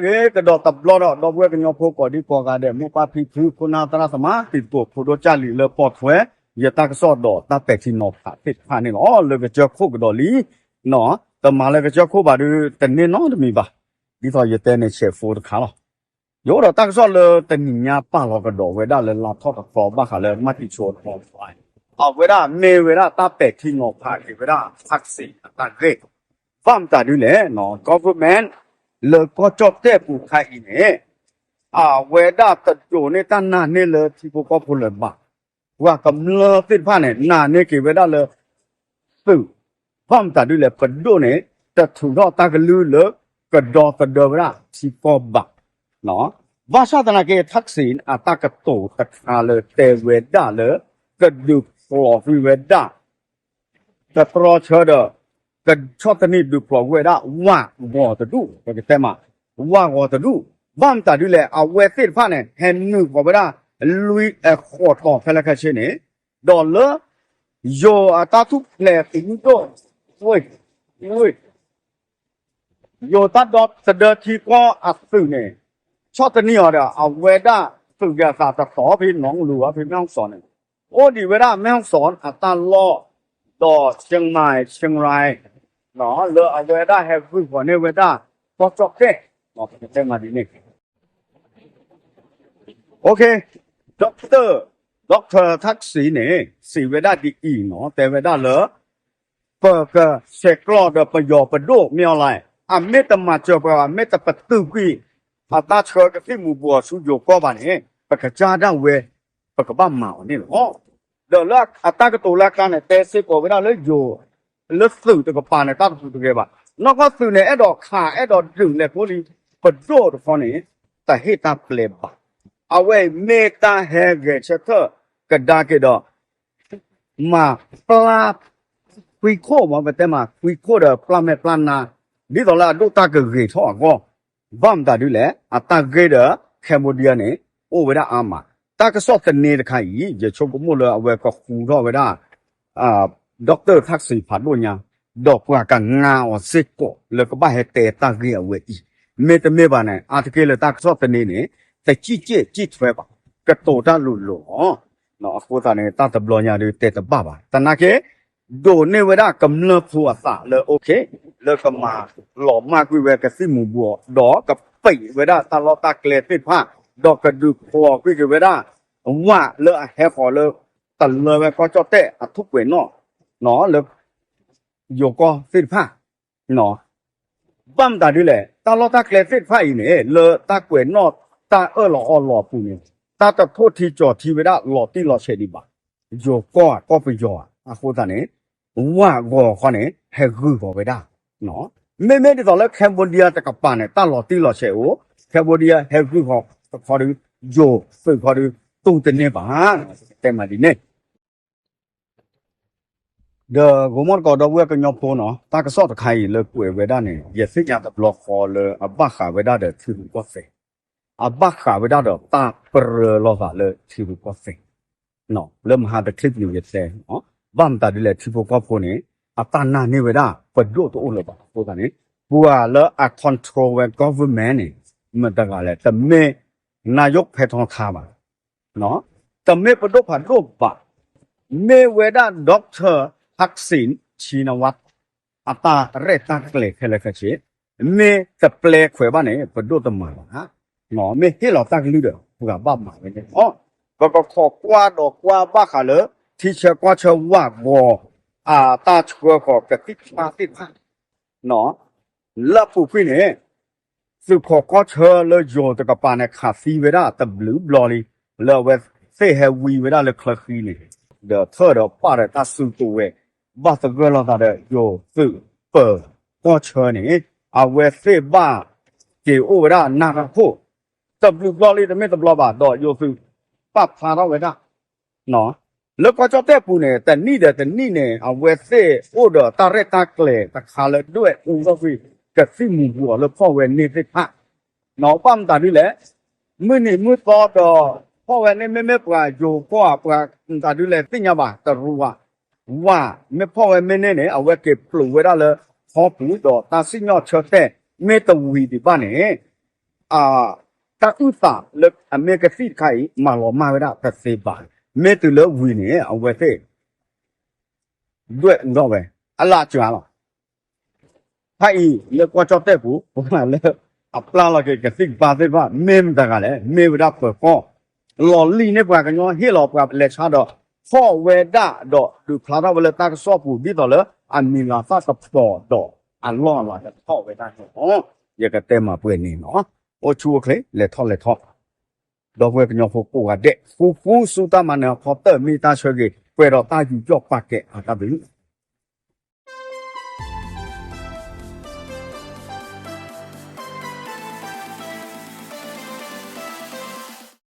ကဒီးတဘျီဒီး ဒီပုၢ်ဝဲၢ်ကညီဖိကိးဒံကိးဂၤဒဲး မိၢ်ပၢ်ဖံဖု ခိၣ်နၢ်သရၣ်သမါ တံၤသကိးဖိဒိၣ်ကၢ်လံၤလၢပိာ်ထွဲ ယတၢ်ကစီၣ်ဒီးတၢ်ပဲာ်ထံနီၤဖးသ့ၣ်တဖၣ်န့ၣ်လီၤ. လၢကစၢၢ်ခိၣ်ကဒီးလံ, တမၤလၢကစၢၢ်ခိၣ်ဘၣ်ဒီး တန့ၢ်နီတမံၤဘၣ်, ဒ်သိးယတဲန့ၣ် ဆဲးဖိတခါလီၤ. ယအိၣ်ဒီးတၢ်ကစီၣ်လၢတနံၤညါ ပာ်လီၤကဒီးဝဲဒၣ်လၢလါထီၣ်တသီဘၣ်ဃးလၢ မၤတံၤဆိ အဝဲဒၣ်မ့ၢ်ဝဲဒၣ်တၢ်ပဲာ်ထံနီၤဖးက့ၤဝဲဒၣ် Thaksin အတၢ်ဂ့ၢ်, ဘၣ်မတၤဒ်လဲၣ် government လၢကီၢ်ကၠီၣ်တဲၣ်ပူၤခါအံၤန့ၣ် အဝဲဒၣ်တဒိးန့ၢ်တၢ်နာ်န့ၢ်လၢထံဖိကီၢ်ဖိလၢၤဘၣ်. ပှၤကမျၢၢ်သ့ၣ်တဖၣ်န့ၣ် နာ်န့ၢ်က့ၤဝဲဒၣ်လၢ သုး, ဘၣ်မတၤဒ်လဲၣ် ပဒိၣ်န့ၣ် တထုးထီၣ်တၢ်ကလုၢ်လၢ ကဒီသဒၢဝဲဒၣ်ထံကီၢ်ဘၣ်. ဘၣ်ဆၣ်သနာ်က့ Thaksin အတၢ်ကတိၤတခါလၢတဲဝဲဒၣ်လၢ ကဒုးဖျိးကွံာ်ဝဲဒၣ် တတြီဆၢဒီး ကဆီၣ်သနံးဒုးဖျိးကွံာ်ဝဲဒၣ် ဝၣ်ဂီၤတဒူၣ် ပကတဲမး ဝၣ်ဂီၤတဒူၣ်, ဘၣ်မတၤဒ်လဲၣ် အဝဲသ့ၣ်တဖၣ်န့ၣ် ဟဲနုာ်ဃီၤဝဲဒၣ် လွံၢ်အဃိးတီၤဖဲလဲၣ်ခဲဆ့န့ၣ်, ဒီးလၢ ယိၤအတၢ်ထူၣ်ဖျဲးသုးမုၢ်ဒိၣ် ယိၤတၢ်ဒီသဒၢထံကီၢ်အသုးန့ၣ် ဆီၣ်သနံးအီၤဒီး အဝဲဒၣ်သုးက့ၤအသးတတီၤ ဖဲနီလူၤ ဖဲမဲၣ်ဟီၣ်စီၤန့ၣ် အိၣ်ဒံးဝဲဒၣ်မဲၣ်ဟီၣ်စီၤအတၢ်လီၢ် ဒီး Chiang Mai Chiang Rai လၢအဝဲဒၣ်ဟဲဂုာ်ဃီၤန့ၢ်ဝဲဒၣ် ကီၢ်ကၠီၣ်တဲၣ် ပကတဲမးဒ်န့ၣ် doctor, doctor Thaksin န့ၣ် စံးဝဲဒၣ်ဒ်အံၤနီၤ တဲဝဲဒၣ်လၢ ပကဆဲးကျိးဒီးပယီၤပဒိၣ် မ့ၢ်အီၤလဲၣ် အမ့ၢ်တမၤစၢၤပှၤ အမ့ၢ်တပတုာ်ကွံာ် အတၢ်ဆှၢကသံၣ်မူၤဘှီးဆူယိၤကီၢ်ဘၣ်န့ၣ် ပကစၢ်ဒၣ်ဝဲ ပကဘၣ်မၤအီၤန့ၣ်လီၤ. ဒီးလၢအတၢ်ကတိၤလၢအကျါန့ၣ် တဲစ့ၢ်ကီးဝဲဒၣ်လၢယိၤ လၢသုးတကပၤန့ၣ် တၢ်တပူၤတဂဲၤဘၣ်. နီၢ်ကီၢ်သုးန့ၣ် အဲၣ်ဒိးခး အဲၣ်ဒိးဒုးလဲၤကိးလံ ပဒိၣ်တခီန့ၣ် တဟ့ၣ်တၢ်ပျဲဘၣ်. အဝဲအံၤမ့ၢ်တၢ်ဟဲဂဲၤဆၢထၢၣ်ကဒါက့ၤဒီး မၤပျၢ် ကွံခိၣ်မ့ၢ် ပတဲမး ကွံခိၣ်ဒီးပျၢ်မဲာ်ပျၢ်နါ ဒ်သိးလၢအဒိၣ်တၢ်ကဂ့ၤထီၣ်အဂီၢ် ဘၣ်မတၤဒ်လဲၣ် အတၢ်ဂ့ၢ်ဒီး Cambodia န့ၣ် အိၣ်ဝဲဒၣ်အါမး. တၢ်ကစီၣ်သန့တခါအံၤ ယဆိကမိၣ်လၢအဝဲကဃူထီၣ်ဝဲဒၣ် doctor Thaksin ဖးဒိၣ်ညါ ဒီးပှၤကငါအီၤစ့ၢ်ကီးလၢကဘၣ်ဟဲတဲတၢ်ဂ့ၢ်အဝဲအံၤ, မ့တမ့ၢ်ဘၣ်န့ၣ် အါတက့ၢ်လၢတၢ်ကစီၣ်သန့န့ၣ် တစံၣ်စ့ၣ်စံၣ်ထွဲဘၣ်, ကတိၤတၢ်လိၤလိၤလီၤ. အဃိသတးန့ၣ် တၢ်တဘျီညါဒုးတဲတဘၣ်ဘၣ်. သနာ်က့ ဒိးန့ၢ်ဝဲဒၣ်ကမျၢၢ်ဖိအသးလၢ okay လၢကမၤလီၤမၢ်ကွံာ်ဝဲကသံၣ်မူၤဘှီး ဒီးကပံာ်ဝဲဒၣ်တၢ်လီၢ်တၢ်ကျဲသ့ၣ်တဖၣ် ဒီးကဒုးဖျိးကွံာ်က့ၤဝဲဒၣ် ဝၣ်လၢအဟဲဃီၤလၢ တလၢဝဲကီၢ်ကၠီၣ်တဲၣ်အထူၣ်ပှဲၤနီၣ် လၢ ယိၤကီၢ်သ့ၣ်တဖၣ် ဘၣ်မတၤဒ်လဲၣ် တၢ်လီၢ်တၢ်ကျဲသ့ၣ်တဖၣ်အံၤန့ၣ် လၢတၢ်ကွဲးနီၣ်တၢ်အၢၣ်လီၤအီလီၤအပူၤန့ၣ် တၢ်တထိၣ်ထံကၠီၤထံဝဲဒၣ်လီၤတံၢ်လီၤဆဲးဒံးဘၣ်. ယိၤကီၢ်ဧါ ကီၢ်ပယီၤဧါ အဃိသတးန့ၣ် ဝၣ်ဂီၤခီန့ၣ် ဟဲဂုာ်ဃီၤဝဲဒၣ် မ့မ့ၢ်ဒ်သိးလၢ Cambodia တကပၤန့ၣ် တၢ်လီၤတံၢ်လီၤဆဲးအိၣ် Cambodia ဟဲဂုာ်ဃီၤတခီဒီး ယိၤသုးခီဒီး တူၢ်တန့ၢ်ဘၣ် တဲမးဒ်န့ၣ် ဒီးဂီၤမီၢ်တကိးဒီပုၢ်ဝဲၢ်ကညီဖိနီၤ တၢ်ကစီၣ်တခါအံၤလၢကွဲးဝဲဒၣ်န့ၣ် ယသ့ၣ်ညါတဘျီဃီလၢအဘၣ်ဃးဝဲဒၣ်ဒီးထံရူၢ်ကီၢ်သဲး, အဘၣ်ဃးဝဲဒၣ်ဒီးတၢ်ပရၢလိာ်သးလၢထံရူၢ်ကီၢ်သဲး, လၢမဟါတချံပူၤယတဲ, ဘၣ်မတၤဒ်လဲၣ် ထံဖိကီၢ်ဖိန့ၣ် အတၢ်နာ်န့ၢ်ဝဲဒၣ် ပဒိၣ်တအိၣ်လၢၤဘၣ်အဃိသတးန့ၣ် ပှၤလၢအ control ဝဲ government န့ၣ် မတၤတဂၤလဲၣ် တမ့ၢ် နာ်ယိၣ်ဖဲထီထါဘၣ် တမ့ၢ်ပဒိၣ်ဖးဒိၣ်ဘၣ်, မ့ၢ်ဝဲဒၣ် doctor Thaksin Shinawatra အတၢ်ရဲၣ်တၢ်ကျဲၤခဲလၢာ်ခဲဆ့, မ့ၢ်တပျဲခွဲးဘၣ်န့ၣ် ပဒိၣ်တမၤဘၣ်, မ့ၢ်ဟ့ၣ်လီၤတၢ်ကလုၢ်ဒီး ပှၤဘၣ်မၤဝဲန့ၣ်လီၤ. ပကခိးကွၢ်ဒီးကွၢ်ဘၣ်ဃးလၢ ထံဆၢကီၢ်ဆၢဝၣ်ဂီၤ အတၢ်ဆှၢဃီၤကသံၣ်ဖျါသ့ၣ်တဖၣ် လၢအပူၤကွံာ်န့ၣ် သုးခိးကီၢ်ဆၢလၢယိၤတကပၤန့ၣ် ခးသံဝဲဒၣ်တဘျုးဘျီလံ, လၢအဝဲသ့ၣ်ဟဲဝံဝဲဒၣ်လၢချၢဃံန့ၣ်, ဒီးထၢၣ်ဒီးပာ်ဒီးတၢ်စုကဝဲၤ ဘၣ်သဂၢၢ်လိာ်သးဒီးယိၤသုးပၢၤကီၢ်ဆၢန့ၣ်, အဝဲသ့ၣ်ဘၣ်က့ၤအိၣ်ဝဲဒၣ်နၢ်ရၢၢ်ခိၣ် တဘျုးဘျီလံတမ့ၢ်တဘျီဘၣ် ဒီးယိၤသုးပာ်ဖျါထီၣ်ဝဲဒၣ် လၢကီၢ်ကၠီၣ်တဲၣ်ပူၤန့ၣ် တနံၣ်ဒီးတနံၣ်န့ၣ် အဝဲသ့ၣ်အိၣ်ဒီးတၢ်ရဲၣ်တၢ်ကျဲၤတခါလၢဒွဲၣ်အူထီၣ်ကွံာ် ကသံၣ်မူၤဘှီးလၢဖီၣ်ဝဲန့ၢ်သ့ၣ်တဖၣ်, ဘၣ်မတၤဒ်လဲၣ်, မုၢ်နံၤမုၢ်သီဒီး ဖီၣ်ဝဲန့ၢ်မ့မ့ၢ်ပှၤယိၤကီၢ်ဧါ ပှၤမတၤဒ်လဲၣ်သ့ၣ်ညါဘၣ် တရူးဧါ, ဝၣ် မ့ၢ်ဖီၣ်ဝဲမ့ၢ်န့ၢ်န့ၣ် အဝဲက့ၤပျိးဝဲဒၣ်လၢဟီပူၤ ဒီးတၢ်စံၣ်ညီၣ်ဆၢတဲာ် မ့ၢ်တဝံၤဒံးဘၣ်န့ၣ် တၢ်အုၣ်သးလၢအမ့ၢ်ကသံၣ်တခါအံၤ မၤလီၤမၢ်ဝဲဒၣ်တသ့ဘၣ်. မ့ၢ်တုၤလၢဝံၤန့ၣ် အဝဲသ့ၣ် ဒွဲၣ်ဒီဝဲ အလၢ်စှၤလီၤ. ဖဲအံၤလၢကီၢ်ကၠီၣ်တဲၣ်ပူၤ ပှၤလၢအပျၢ်လီၤက့ၤကသံၣ်ကပၤသ့ၣ်တဖၣ် မ့ၢ်မတၤတဂၤလဲၣ်, မ့ၢ်ဝဲဒၣ်ပၢၤကီၢ် လီၤလံၣ်န့ၢ်ပှၤကညီ ဟ့ၣ်လီၤပှၤလဲၤဆါဒီး ထီၣ်ဝဲဒၣ်ဒီးဒုးဖျါထီၣ်ဝဲလၢတၢ်ကစီၣ်ပူၤ ဒ်သိးလၢအမံၤလၤသၣ်တပီၤဒီးအလီၢ်အလၤကထီၣ်ဝဲဒၣ်န့ၣ်လီၤ. ယကတဲမၤပှဲၤန့ၣ်လီၤ. အိၣ်ဆူၣ်အိၣ်ချ့ လဲၤထီၣ်လဲၤထီ ဒီပုၢ်ဝဲၢ်ကညီဖိကိးဂၤဒဲး ဃူဃူဆူတၢ်မၤနၢၤအဖီတၢၢ် မ့ၢ်တၢ်ဆၢဂ့ၤ ပှဲၤဒီးတၢ်ယူးယီၣ်ပာ်ကဲအတၢ်ဘျုး